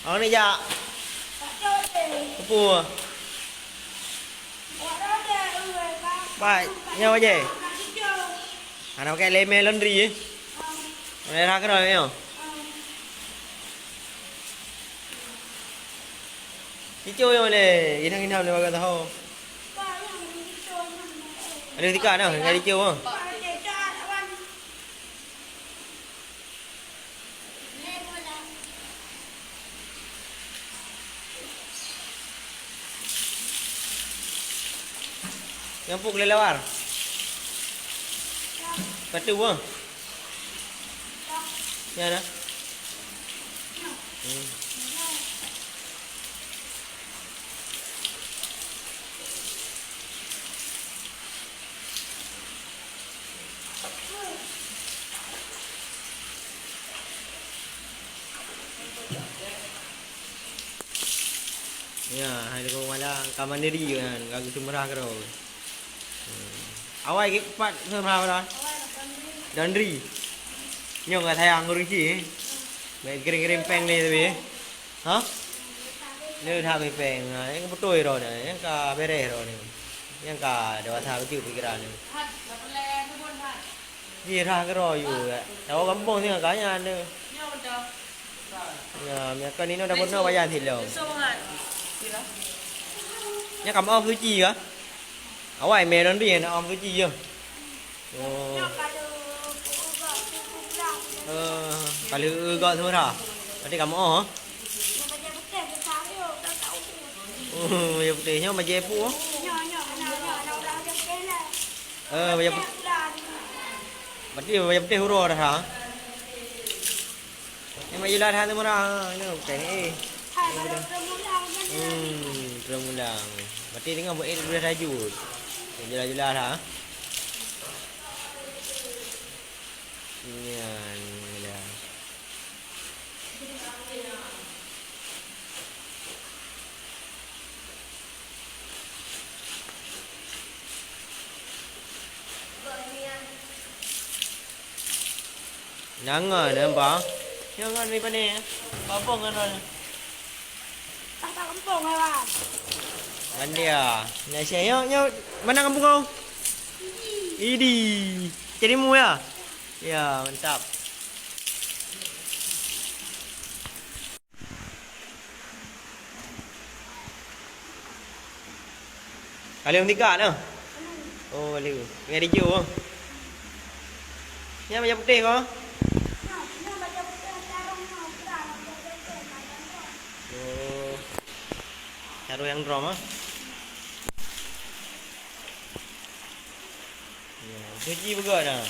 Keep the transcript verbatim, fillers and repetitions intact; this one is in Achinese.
Oh, ni jak. Kepua. Bai, nyoe aja. Hana pakai lemeh laundry, eh. Boleh rah keudroe nyoe. Cucu nyoe lé, inong-inong lé bagaih tahu. Ada tika dah, enggak cucu, ah. Nyang puk lé lawar. Katu bah. Ya dah. Hmm. Ya, hai leuko mala ka mandiri kan, ka geuseumeurah keudroe. Hmm. Awai geupat seumeurah dah. Laundry. Nyoe ka sayang ureueng cit, eh. Baik kering-kering peng ni tapi, eh. Ha? Ni dah habis peng. Ha, nyang beutôi droe ni, nyang ka beres droe ni. Nyang ka dewasa bacut pikiran ni. Jirah keudroe yue. Tahu gampông singoh ka nyan tu. Ya, meunyoe nyoe dah bunoe payah silong. Nyoe ka meu'oh suci kah? Awai mé laundry na 'oh suci je. Oh. Eh, ka lheueh gak seumera. Berarti ka meu'oh, eh? Oh, bajèe putéh nyoe bajèe peue? Eh, bajèe put-, berarti bajèe putéh uroe dah, ha? Ni mak Yula that tu murah. Ni bukan, eh. Hmm, terang mulang. Berarti tengok buat, eh, boleh rajut. Ni Yula-Yula that, ha? Ni, ni, ni. Nyan ngon, eh, bah. Nyan ngon mi pane, eh. Babong ngon ngon. Tak, tak kampung, eh, Wan. Bandia. Nyan siap, nyoe, nyoe, mana kampung kau? Idi. Cari mu, ya? Ya, mantap. Kali merdeka tu? Oh, kali. Dengan hijau tu. Ni baju putih kau? Oh. Taruh yang drum ah. Ya, cuci peugah dah.